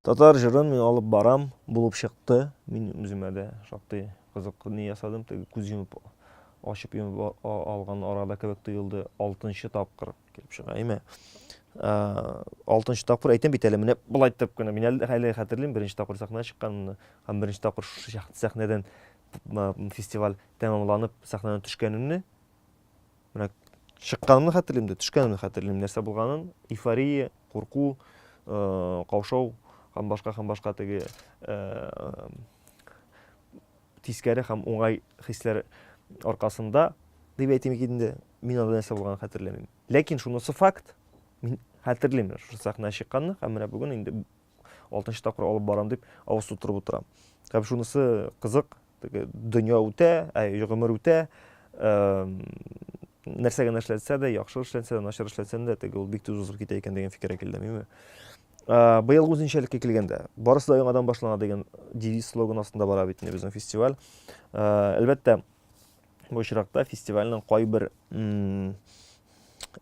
Татар җырын мин алып барам, булып чыкты. Мин үземә дә шактый кызык ни ясадым, теге күз йомып, ачып йомып алган арада кебек тоелды. Алтынчы тапкыр килеп чыга, әйме? Алтынчы тапкыр әйтәм бит әле, менә болай итеп кенә. Мин әле хәтерлим, беренче тапкыр сәхнәгә чыкканымны һәм беренче тапкыр шушы сәхнәдән фестиваль тәмамланып сәхнәдән төшкәнемне. Менә чыкканымны хәтерлим дә, төшкәнемне хәтерлим. Нәрсә булганын, эйфория, курку, э, каушау һәм башка һәм башка теге э, тискәре һәм уңай хисләр аркасында дип әйтим инде, мин анда нәрсә булганын хәтерләмим. Ләкин шунысы факт, мин хәтерлим шушы сәхнәгә чыкканны һәм менә бүген инде алтынчы тапкыр алып барам дип авыз тутырып утырам. Һәм шунысы кызык, Теге дөнья үтә, әй, гомер үтә. Нәрсә генә эшләнсә дә, яхшы эшләнсә дә, начар эшләнсә дә, теге ул бик тиз узып китә икән дигән фикергә килдем, әйме? Быелгы үзенчәлеккә килгәндә, барысы да яңадан башлана дигән девиз слоган астында бара бит инде безнең фестиваль. Әлбәттә, бу очракта фестивальнең кайбер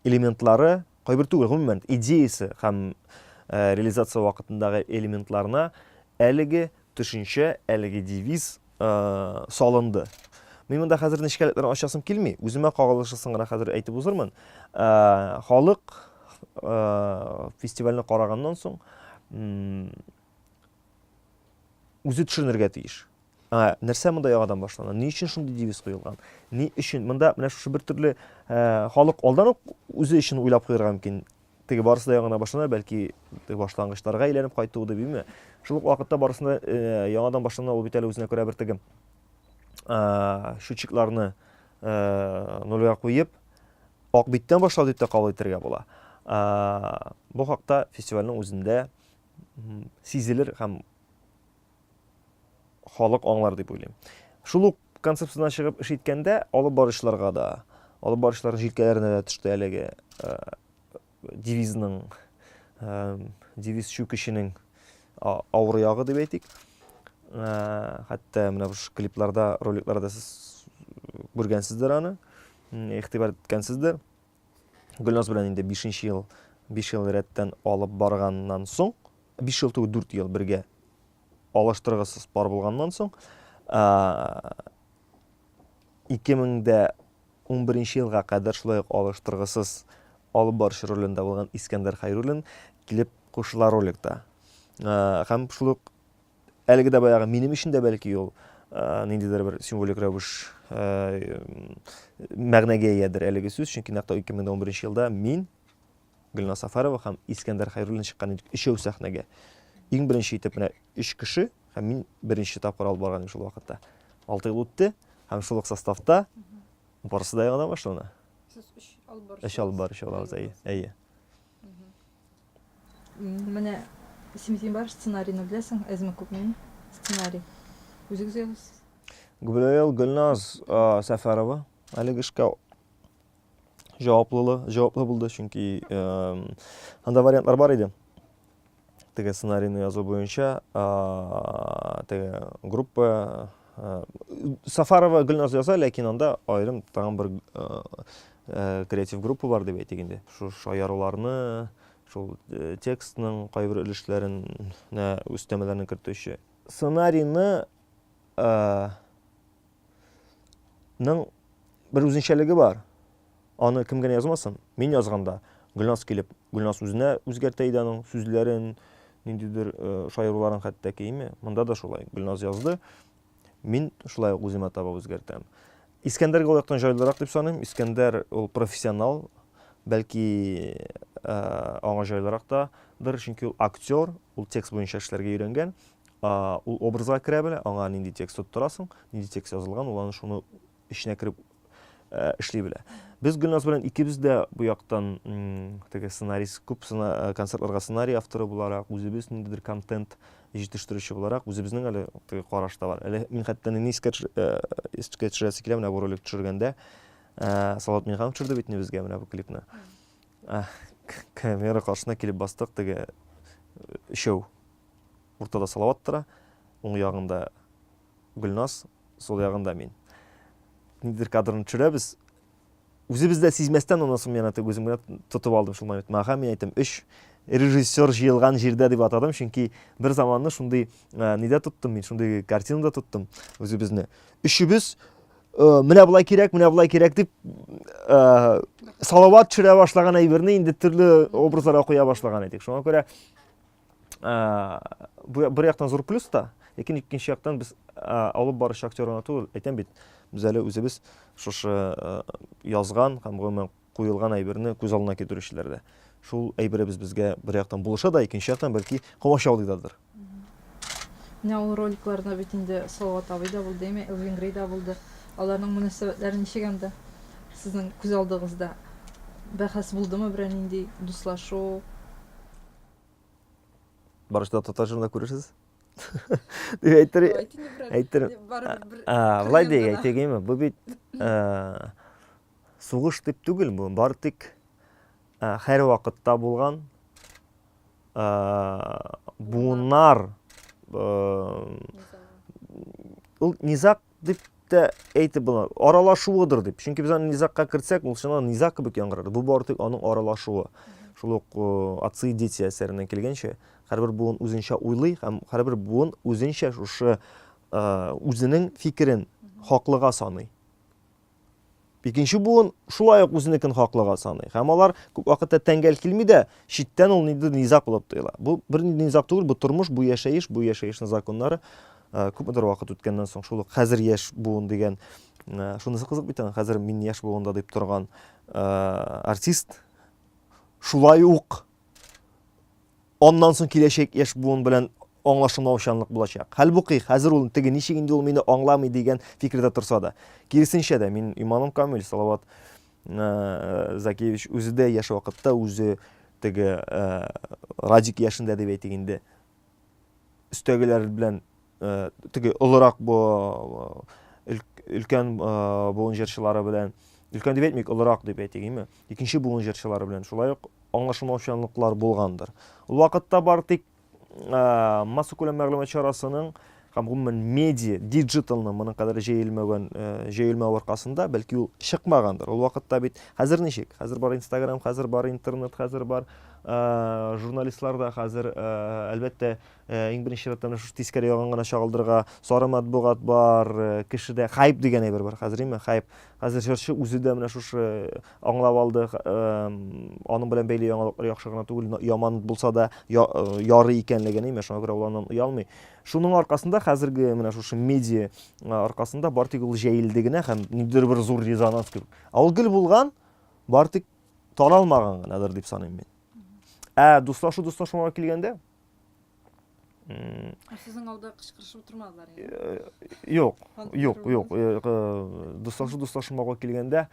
элементлары, кайбер түгел, гомумән, идеясе һәм реализация вакытындагы элементларына әлеге төшенчә, әлеге девиз салынды. Мин монда хәзер нечкәлекләрне ачасым килми, үземә кагылышлысын гына хәзер әйтеп узырмын. Халык фестивальне караганнан соң үзе төшенергә тиеш. Ә, нәрсә монда яңадан башлана? Ни өчен шундый девиз куелган? Ни өчен? Монда менә шушы бер төрле халык алдан ук үзе өчен уйлап куярга мөмкин. Теге барысы да яңадан башлана, бәлки теге башлангычларга әйләнеп кайту дип, әйме? Шул ук вакытта барысында э, яңадан башлана, ул бит әле үзенә күрә бер теге э, счетчикларны э, нульгә куеп, ак биттән башлау дип тә кабул итәргә була. Э, бу хакта фестивальнең үзендә сизелер һәм халык аңлар дип уйлыйм. Шул ук концепциядән чыгып эш иткәндә, алып баручыларга да, алып баручыларның җилкәләренә дә төште әлеге э, девизның э, девиз чүкеченең авыр ягы дип әйтик. Э, хәтта менә шушы клипларда, роликларда сез күргәнсездер аны, игътибар иткәнсездер. Гөлназ белән инде 5 ел, 5 ел рәттән алып барганнан соң, 5 ел түгел, 4 ел бергә алыштыргысыз пар булганнан соң, 2011 елга кадәр шулай ук алыштыргысыз алып баручы ролендә булган Искәндәр Хәйруллин килеп кушыла роликта. Һәм шул ук әлеге дә баягы минем өчен дә бәлки ул ниндидер бер символик рәвеш мәгънәгә иядер әлеге сүз, чөнки нәкъ 2011 елда мин Гөлназ Сафарова һәм Искәндәр Хәйруллин чыккан идек өчәү сәхнәгә. Иң беренче итеп менә өч кеше һәм мин беренче тапкыр алып барган идем шул вакытта. 6 ел үтте һәм шул ук составта барысы да яңадан башлана. Сез өч алып баручы. Өч алып баручы булабыз, әйе. Әйе. Менә син бар сценарийны беләсең, әзме күпме сценарий. Үзегез язасыз? Гүзәл Гөлназ Сәфәрова әлеге эшкә җаваплылы, җаваплы булды, чөнки анда вариантлар бар иде. Теге сценарийны язу буенча теге группа Сафарова Гөлназ яза, ләкин анда аерым тагын бер креатив группа бар дип әйтик инде. Шул шаяруларны, шул текстның кайбер өлешләрен, өстәмәләрне кертүче. Сценарийны ның бер үзенчәлеге бар. Аны кем генә язмасын, мин язганда Гөлназ килеп, Гөлназ үзенә үзгәртә иде аның сүзләрен, ниндидер э, шаяруларын хәтта киеме. Монда да шулай. Гөлназ язды. Мин шулай ук үземә таба үзгәртәм. Искәндәргә ул яктан җайлырак дип саныйм. Искәндәр ул профессионал, бәлки э, аңа җайлырак та дыр, чөнки ул актер, ул текст буенча эшләргә өйрәнгән. Ул образга керә белә, аңа нинди текст тоттырасың, нинди текст язылган, ул аны шуны эченә кереп э, эшли белә. Без Гөлназ белән икебез дә бу яктан теге сценарист, күп э, концертларга сценарий авторы буларак, үзебез ниндидер контент җитештерүче буларак, үзебезнең әле теге караш та бар. Әле мин хәтта ни искә э, искә төшерәсе килә, менә бу ролик төшергәндә, Салават Миңнеханов төшерде бит инде безгә менә бу клипны. Камера каршына килеп бастык, теге өчәү. Уртада Салават тора, уң ягында Гөлназ, сул ягында мин. Ниндидер кадрны төшерәбез. Үзебез дә сизмәстән, аннан соң мин аны үзем генә тотып алдым шул момент. Һәм мин әйтәм, өч, режиссер җыелган җирдә дип атадым, чөнки бер заманны шундый э, нидә тоттым мин, шундый картинада тоттым үзебезне. Өчебез э, менә болай кирәк, менә болай кирәк дип э, Салават төшерә башлаган әйберне инде төрле образларга куя башлаган идек. Шуңа күрә бу бер яктан зур плюс та, ләкин икенче яктан без алып баручы актер гына түгел, әйтәм бит, без әле үзебез шушы язган һәм гомумән куелган әйберне күз алдына китерүчеләр дә. Шул әйберебез безгә бер яктан булыша да, икенче яктан бәлки комачаулый дадыр. Менә ул роликларда бит инде Салават абый да булды, әйме, Элвин Грей да булды. Аларның мөнәсәбәтләре ничек анда? Сезнең күз алдыгызда бәхәс булдымы берәр нинди дуслашу? Барысы да татар җырында күрерсез. Дип әйтер, әйтер. Болай дип әйтегеме? Бу бит сугыш дип түгел бу, бары тик һәр вакытта булган буыннар ул низаг дип тә әйтеп була. Аралашуыдыр дип. Чөнки без аны низагка кертсәк, ул чыннан низаг кебек яңгырар. Бу бары тик аның аралашуы. Шул ук Отцы и дети әсәреннән килгәнчә, һәрбер буын үзенчә уйлый һәм һәрбер буын үзенчә шушы үзенең фикерен хаклыга саный. Икенче буын шулай ук үзенекен хаклыга саный. Һәм алар күп вакытта тәңгәл килми дә, читтән ул ниндидер низаг булып тоела. Бу бернинди низаг түгел, бу тормыш, бу яшәеш, бу яшәешнең законнары. Э, күпмедер вакыт үткәннән соң шул ук хәзер яшь буын дигән э, шунысы кызык бит аның, хәзер мин яшь буында дип торган э, артист шулай ук Аннан соң киләчәк яшь буын белән аңлашылмаучанлык булачак. Хәлбуки, хәзер ул теге ничек инде ул мине аңламый дигән фикердә торса да. Киресенчә дә, мин иманым камил, Салават э, Закиевич үзе дә яшь вакытта үзе теге э, Радик яшендә дип әйтик инде, өстәгеләр белән э, теге олырак бу өлкән буын җырчылары белән, өлкән дип әйтмик, олырак дип әйтик, име? Икенче буын җырчылары белән шулай ук аңлашылмаучанлыклар булгандыр. Ул вакытта бар тик массакүләм мәгълүмат чарасының һәм гомумән медиа, диджиталның моның кадәр җәелмәгән, җәелмәү аркасында, бәлки ул чыкмагандыр. Ул вакытта бит хәзер ничек? Хәзер бар Инстаграм, хәзер бар интернет, хәзер бар журналистлар да хәзер, әлбәттә, иң беренче чиратта менә шушы тискәре ягын гына чагылдырырга сары матбугат бар, кешедә хайп дигән әйбер бар хәзер, име? Хайп. Хәзер җырчы үзе дә менә шушы аңлап алды, аның белән бәйле яңалыклар яхшы гына түгел, яман булса да ярый икәнлеген, име, шуңа күрә ул аннан оялмый. Шуның аркасында хәзерге менә шушы медиа аркасында бар тик ул җәелде генә һәм ниндидер бер зур резонанс кебек. Ә ул гел булган, бар тик таралмаган гынадыр дип саныйм мин. Ә дуслашу дуслашуга килгәндә, Ә сезнең алда кычкырышып утырмадылар инде. Э, юк, юк, юк. Э, э, дуслашу дуслашмауга килгәндә,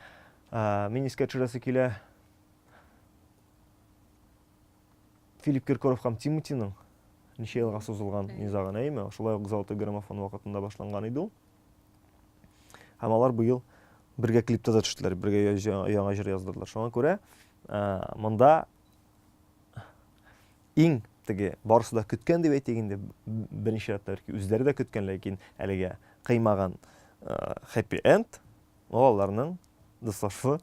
мин искә төшерәсе килә Филипп Киркоров һәм Тимотиның ничә елга сузылган низагын, әйеме? Шулай ук Золотой граммофон вакытында башланган иде ул. Һәм алар быел бергә клипта да төштеләр, бергә яңа җыр яздырдылар. Шуңа күрә монда Иң теге барысы да көткән дип әйтик инде, беренче чиратта бәлки үзләре дә көткән, ләкин әлегә кыймаган happy end, ул аларның дуслашуы.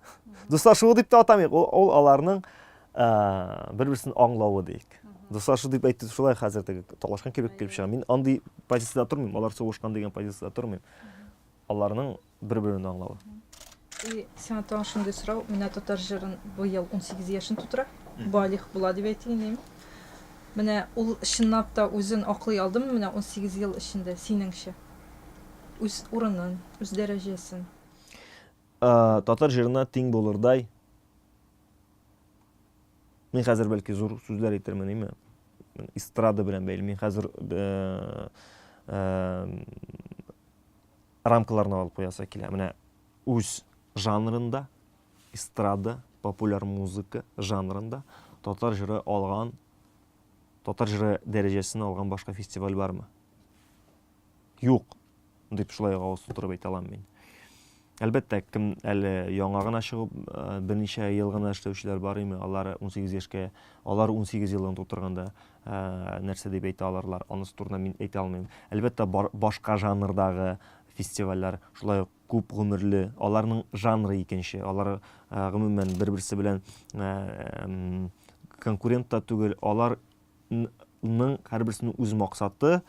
Дуслашуы дип тә атамыйк, ул, ул аларның бер-берсен аңлавы диик. Дуслашу дип әйтү шулай хәзер теге талашкан кебек килеп чыга. Мин андый позициядә тормыйм, алар сугышкан дигән позициядә тормыйм. Аларның бер-берен аңлавы. И сиңа тагын шундый сорау, менә татар җырын быел 18 яшен тутыра, балигъ була дип әйтик инде. Менә ул чынлап та үзен аклый алдымы менә 18 ел эчендә, синеңчә? Үз урынын, үз дәрәҗәсен. Татар җырына тиң булырдай Мин хәзер бәлки зур сүзләр әйтермен, име? Эстрада белән бәйле. Мин хәзер рамкаларны алып куясы килә. Менә үз жанрында, эстрада, популяр музыка жанрында татар җыры алган, татар җыры дәрәҗәсен алган башка фестиваль бармы? Юк, дип шулай авыз тутырып әйтә алам мин. Әлбәттә, кем әле яңа гына чыгып, э, берничә ел гына эшләүчеләр бар име, алар 18 яшькә, алар 18 елын тутырганда э, нәрсә дип әйтә алырлар, анысы турында мин әйтә алмыйм. Әлбәттә, бар, башка жанрдагы фестивальләр шулай ук күп гомерле, аларның жанры икенче, алар э, гомумән бер-берсе белән э, конкурент та түгел, алар ның һәрберсенең үз максаты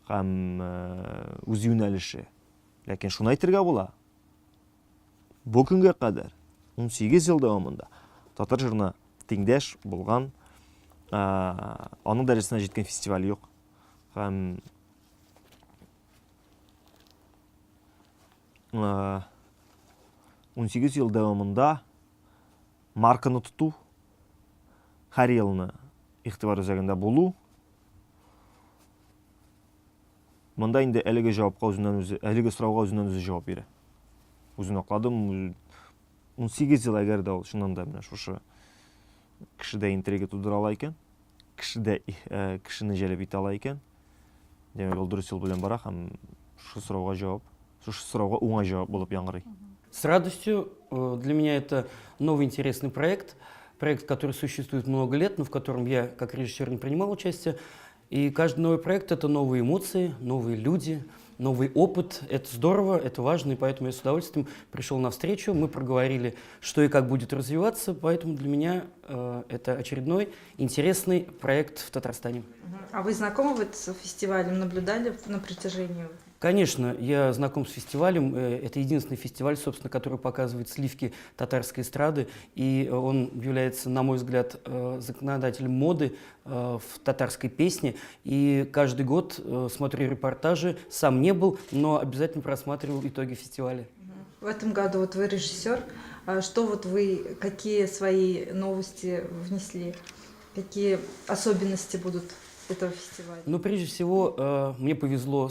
һәм үз юнәлеше. Ләкин шуны әйтергә була, бу көнгә кадәр 18 ел дәвамында татар җырына тиңдәш булган, аның дәрәҗәсенә җиткән фестиваль юк. Һәм 18 ел дәвамында марканы тоту, һәр елны игътибар үзәгендә булу. Монда инде әлеге җавапка үзеннән үзе, әлеге сорауга үзеннән үзе җавап бирә. Үзен акладым. 18 ел әгәр дә ул чыннан да менә шушы кешедә интрига тудыра ала икән, кешедә э, кешене җәлеп итә ала икән, димәк, ул дөрес юл белән бара һәм шушы сорауга җавап, шушы сорауга уңай җавап булып яңгырый. С радостью. Для меня это новый интересный проект. Проект, который существует много лет, но в котором я как режиссер не принимал участие. И каждый новый проект – это новые эмоции, новые люди, новый опыт. Это здорово, это важно, и поэтому я с удовольствием пришел на встречу. Мы проговорили, что и как будет развиваться, поэтому для меня это очередной интересный проект в Татарстане. А вы знакомы вот с фестивалем, наблюдали на протяжении? Конечно, я знаком с фестивалем. Это единственный фестиваль, собственно, который показывает сливки татарской эстрады. И он является, на мой взгляд, законодателем моды в татарской песне. И каждый год смотрю репортажи. Сам не был, но обязательно просматривал итоги фестиваля. В этом году вот вы режиссер. А что вот вы, какие свои новости внесли? Какие особенности будут этого фестиваля? Ну, прежде всего, мне повезло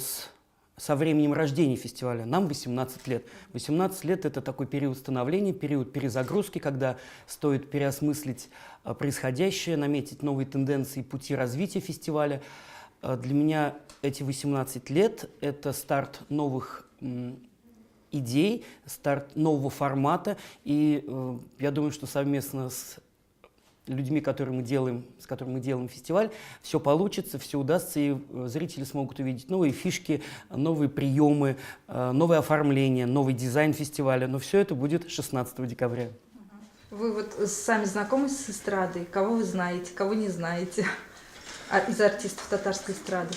со временем рождения фестиваля. Нам 18 лет. 18 лет – это такой период становления, период перезагрузки, когда стоит переосмыслить происходящее, наметить новые тенденции, пути развития фестиваля. Для меня эти 18 лет – это старт новых идей, старт нового формата. И я думаю, что совместно с людьми, которые мы делаем, с которыми мы делаем фестиваль, все получится, все удастся, и зрители смогут увидеть новые фишки, новые приемы, новое оформление, новый дизайн фестиваля. Но все это будет 16 декабря. Вы вот сами знакомы с эстрадой? Кого вы знаете, кого не знаете из артистов татарской эстрады?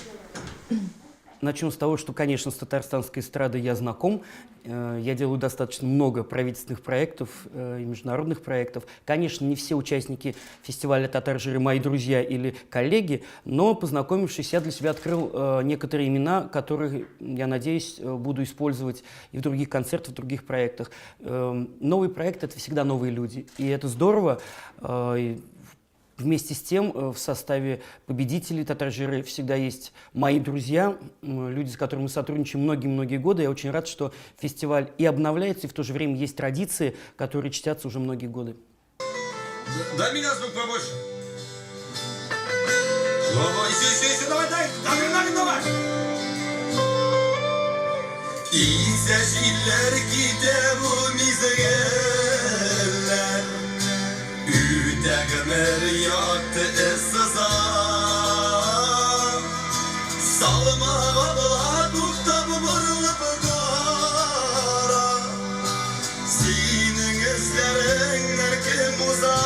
Начну с того, что, конечно, с татарстанской эстрадой я знаком. Я делаю достаточно много правительственных проектов и международных проектов. Конечно, не все участники фестиваля «Татар-жыры» мои друзья или коллеги, но, познакомившись, я для себя открыл некоторые имена, которые, я надеюсь, буду использовать и в других концертах, в других проектах. Новый проект – это всегда новые люди, и это здорово. Вместе с тем, в составе победителей «Татар-жыры» всегда есть мои друзья, люди, с которыми мы сотрудничаем многие-многие годы. Я очень рад, что фестиваль и обновляется, и в то же время есть традиции, которые чтятся уже многие годы. Дай меня звук побольше. Еще, еще, еще, давай, дай, адреналин давай. Исә җилләр китә бу мизгелләр Үтә гомер якты эз сыза Салмак атла туктап борылып кара Синең эзләреңнән кем уза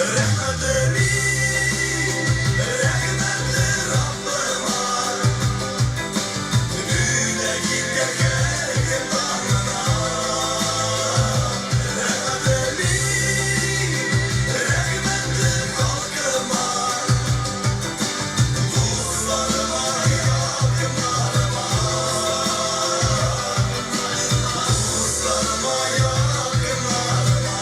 Рәхмәтле мин, рәхмәтле Раббыма Бүләк иткән һәркем таңына Рәхмәтле мин, рәхмәтле халкыма Дусларыма, якыннарыма Дусларыма, якыннарыма.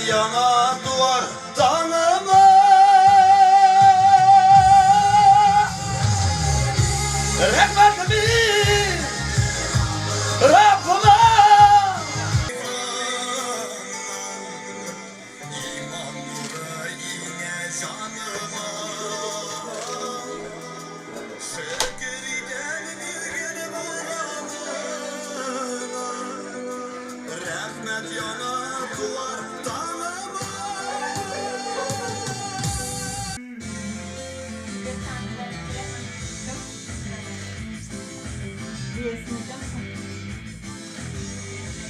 яңа туар таңыма. Рәхмәт мин Раббыма. Иман нуры иңә җаныма. Шөкер итәм биргән булганыңа. Рәхмәт яңа туар таңыма.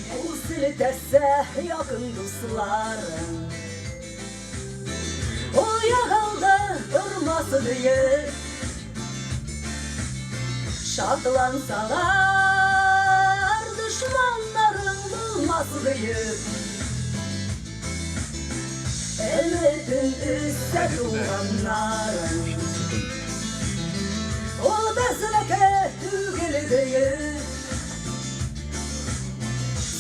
Кул селтәсә якын дусларың, Ул ягылды тормас диеп. Шатлансалар дошманнарың булмас диеп. Өметен өзсә туганнарың, Ул безнеке түгел диеп.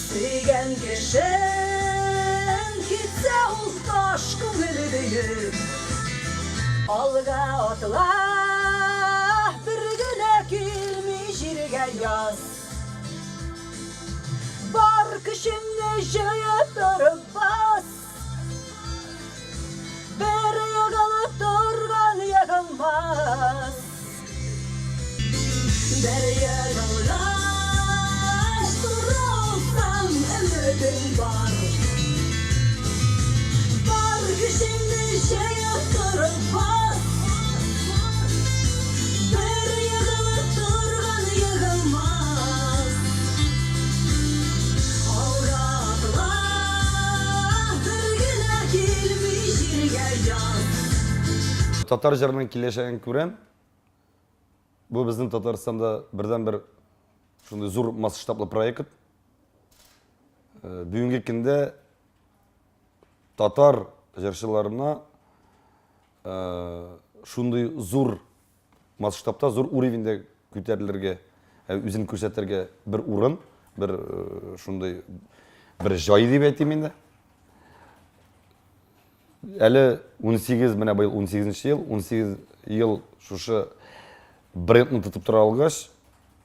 Сөйгән кешең китсә ул таш күңел диеп. Алга атла, бер генә килми җиргә яз. Бар көчеңне җыеп торып бас. Бер егылып торган егылмас. Бер егылгач тора алсаң, өметең бар. Бар көчеңне җыеп торып бас. Бер егылып торган егылмас. Алга атла, бер генә килми җиргә яз. Татар җырының киләчәген күрәм. Бу безнең Татарстанда бердәнбер шундый зур масштаблы проект. Бүгенге көндә татар җырчыларына шундый зур масштабта, зур уровеньдә күтәрелергә, үзен күрсәтергә бер урын, бер шундый бер җай дип әйтим инде. Әле 18, менә быел 18 ел, 18 ел шушы брендны тотып тора алгач,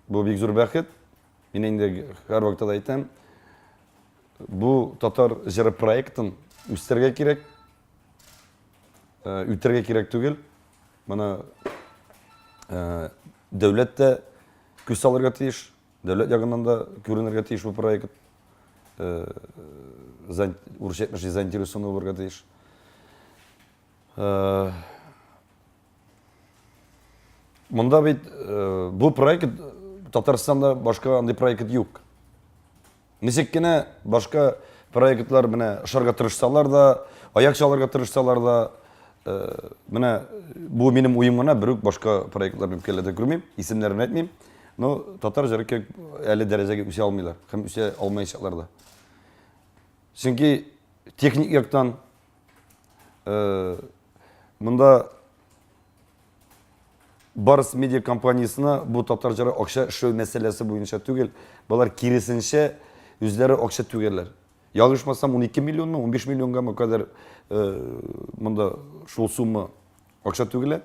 бу бик зур бәхет. Мин инде һәрвакытта да әйтәм, бу татар җыры проектын үстерергә кирәк, үтәргә кирәк түгел. Моны дәүләт тә күз салырга тиеш, дәүләт ягыннан да күренергә тиеш бу проект. Урысча әйтмешли, заинтересованный булырга тиеш. Монда бит бу проект Татарстанда башка андый проект юк. Ничек кенә башка проектлар менә ошарга тырышсалар да, аяк чалырга тырышсалар да, менә бу минем уем гына, берүк башка проектларны үпкәләтә күрмим, исемнәрен әйтмим. Но татар җыры кебек әле дәрәҗәгә үсә алмыйлар һәм үсә алмаячаклар да. Чөнки техник яктан монда Барс медиа компаниясенә бу татар җыры акча эшләү мәсьәләсе буенча түгел, болар киресенчә үзләре акча түгәләр. Ялгышмасам, 12 миллионмы, 15 миллионгамы кадәр монда шул сумма акча түгелә.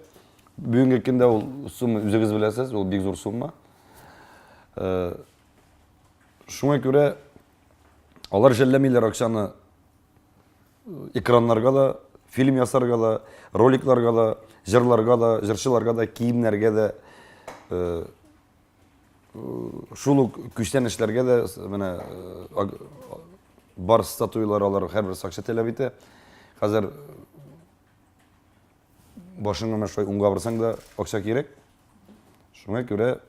Бүгенге көндә ул сумма үзегез беләсез, ул бик зур сумма. Шуңа күрә алар жәлләмиләр акчаны экраннарга да, фильм ясарга да, роликларга да, җырларга да, җырчыларга да, киемнәргә дә, э, шул ук күчтәнәчләргә дә менә э, бар статуялар алар һәрберсе акча таләп итә. Хәзер башыңны менә шулай уңга борсаң да акча кирәк. Шуңа күрә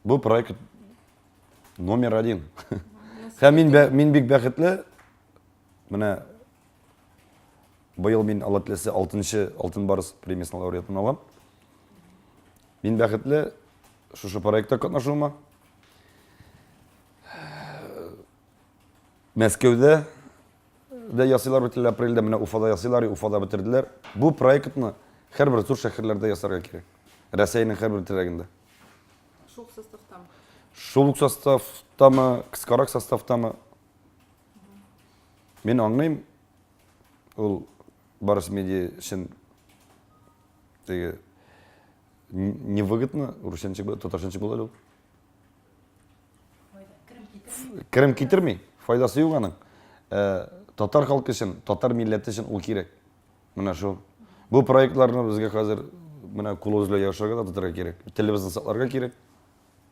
Бу проект номер один. Һәм мин, мин бик бәхетле. Менә быел мин Алла теләсә 6 Алтын Барс премиясенең лауреатын алам. Мин бәхетле шушы проектта катнашуыма. Мәскәүдә дә ясыйлар бит әле апрельдә, менә Уфада ясыйлар, Уфада бетерделәр. Бу проектны һәрбер зур шәһәрләрдә ясарга кирәк. Рәсәйнең һәрбер төбәгендә. Шул ук Мин аңлыйм, ул Барс Медиа өчен теге невыгодно, русча ничек була, татарча ничек була әле ул? Керем китерми, файдасы юк аның. Э, татар халкы өчен, татар милләте өчен ул кирәк. Менә шул. Бу проектларны безгә хәзер менә кулыбыз белән ябышырга да тотарга кирәк. Телебезне сакларга кирәк.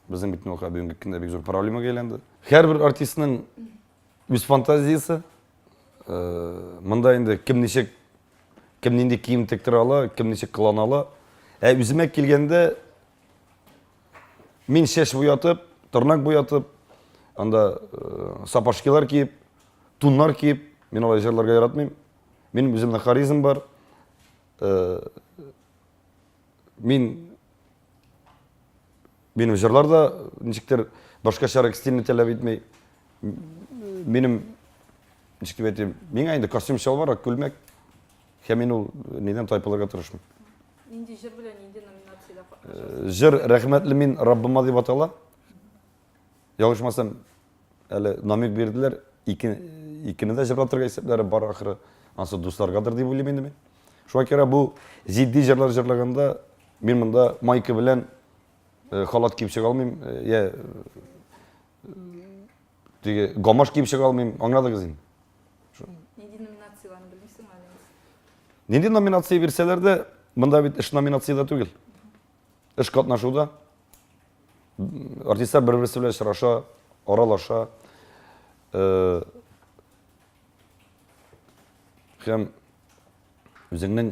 Безнең бит ул бүгенге көндә бик зур проблемага әйләнде. Һәрбер артистның үз фантазиясе. Э, монда инде кем ничек кем нинди кием тектерә ала, кем ничек кылана ала. Ә үземә килгәндә мин чәч буятып, тырнак буятып, анда э, сапожкилар киеп, туннар киеп, мин алай җырларга яратмыйм. Минем үземнең харизм бар. Э, мин минем җырлар да ничектер башкачарак стильне таләп итми. Минем ничек дип әйтим, миңа инде костюм чалбар, күлмәк. Һәм мин ул нидән тайпылырга тырышмыйм. Нинди җыр белән нинди номинациядә катнашасыз? Э, җыр Рәхмәтле мин Раббыма дип атала. Ялгышмасам, әле намек бирделәр, ике, икене дә җырлатырга исәпләре бар ахыры. Ансы дусларгадыр дип уйлыйм инде мин. Шуңа күрә бу җитди җырлар җырлаганда мин монда майка белән э, халат киеп чыга алмыйм, э, я э, теге гамаш киеп чыга алмыйм, аңладыгыз инде. Нинди номинацияләрне белмисеңме әле? Нинди номинация бирсәләр дә, монда бит эш номинациядә түгел. Эш катнашуда. Артистлар бер-берсе белән очраша, аралаша. Э, һәм үзеңнең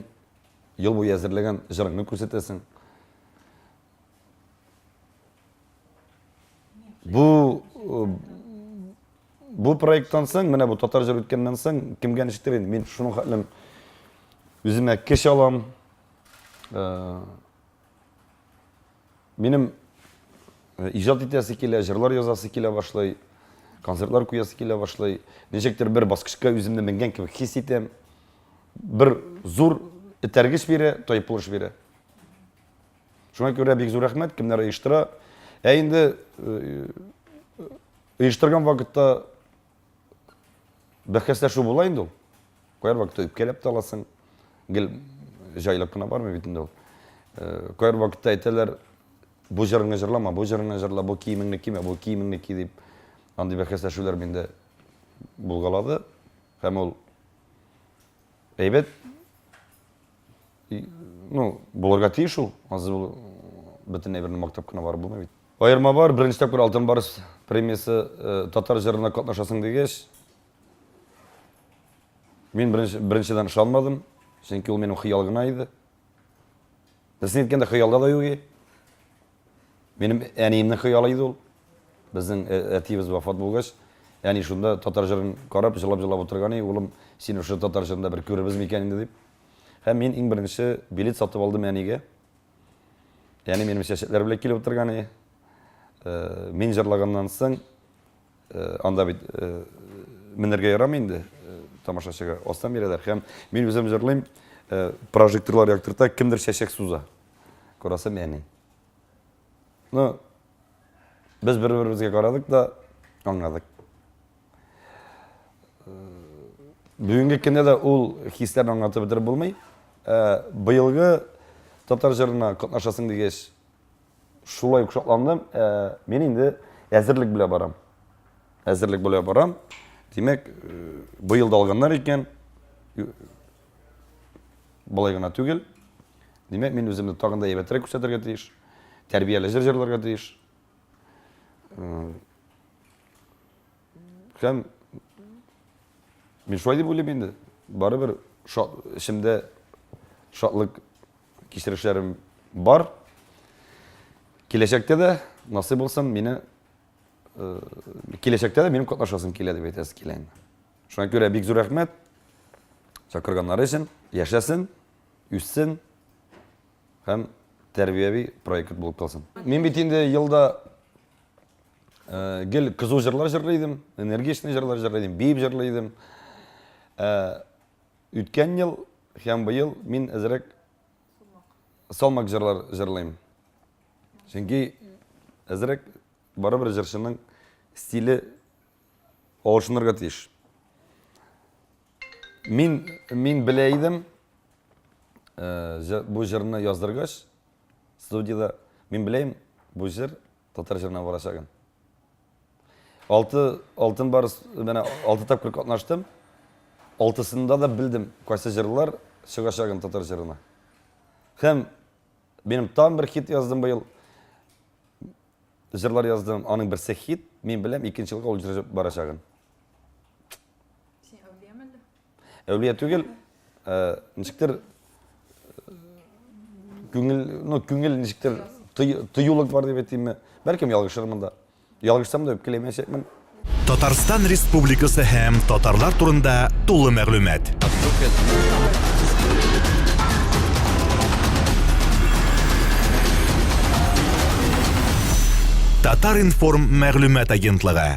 ел буе әзерләгән җырыңны күрсәтәсең. Бу э, бу проекттан соң, менә бу татар җыр үткәннән соң, кемгә ничектер инде, мин шуның хәтлем үземә көч алам. Э, Минем э, иҗат итәсе килә, җырлар язасы килә башлый, концертлар куясы килә башлый. Ничектер бер баскычка үземне менгән кебек хис итәм. Бер зур этәргеч бирә, тайпылыш бирә. Шуңа күрә бик зур рәхмәт, кемнәр оештыра. Ә инде э, оештырган вакытта бәхәсләшү була инде ул. Кайбер вакытта үпкәләп тә аласың. Гел җайлап кына бармый бит инде ул. Э, кайбер вакытта әйтәләр, бу җырыңны җырлама, бу җырыңны җырла, бу киемеңне кимә, бу киемеңне ки дип. Андый бәхәсләшүләр миндә булгалады. Һәм ул әйбәт ну, булырга тиеш ул. Аз ул бөтен әйберне мактап кына барып булмый бит. Аерма бар, беренче тапкыр Алтын Барс премиясе э, татар җырына катнашасың дигәч, Мин беренче, беренчедән ышанмадым, чөнки ул минем хыял гына иде. Дөресен әйткәндә, хыялда да юк иде. Минем әниемнең хыялы иде ул. Безнең э, әтиебез вафат булгач, әни шунда татар җырын карап, җылап-җылап утырган иде, улым, син шушы татар җырында бер күрербез микән инде дип. Һәм мин иң беренче билет сатып алдым әнигә. Әни минем чәчәкләр белән килеп утырган иде. Э, мин җырлаганнан соң Э, анда бит э, менергә ярамый инде э, тамашачыга астан бирәләр һәм мин үзем җырлыйм прожекторлар яктырта кемдер чәчәк суза күрәсем әни ну без бер беребезгә карадык да аңладык бүгенге көндә дә ул хисләрне аңлатып бетереп булмый быелгы татар җырына катнашасың дигәч Шулай ук шатландым. Ә, мин инде әзерлек белән барам. Әзерлек белән барам. Димәк, э, быел да алганнар икән. Болай гына түгел. Димәк, мин үземне тагын да әйбәтрәк күрсәтергә тиеш. Тәрбияле җыр җырларга тиеш. Э, һәм мин шулай дип уйлыйм инде. Барыбер шат, эчемдә шатлык Кичерешләрем бар. Киләчәктә дә насыйп булсын, мине э, киләчәктә дә минем катнашасым килә дип әйтәсе килә инде. Шуңа күрә бик зур рәхмәт чакырганнары өчен. Яшәсен, үссен һәм тәрбияви проект булып калсын. Мин бит инде елда э, гел кызу җырлар җырлый идем, энергичный җырлар җырлый идем, биеп җырлый идем. Э, Үткән ел һәм быел мин әзрәк салмак җырлар җырлыйм. Чөнки әзрәк барыбер җырчының стиле алышынырга тиеш. Мин мин белә идем, э, бу җырны яздыргач, студиядә мин беләм, бу җыр татар җырына барачагын. Алты алтын барыс менә алты тапкыр катнаштым. Алтысында да белдем, кайсы җырлар чыгачагын татар җырына. Һәм минем тагын бер хит яздым быел. Җырлар яздым, аның берсе хит, мин беләм, икенче елга ул җыр барачагын. Син әүлияме әллә? Әүлия түгел, э, ничектер э, күңел, ну, күңел ничектер тыюлык бар дип әйтимме? Бәлкем ялгышырмын да. Ялгышсам да үпкәләмәячәкмен. Татарстан Республикасы һәм татарлар турында тулы мәгълүмат. Татар-информ мәгълүмат агентлыгы.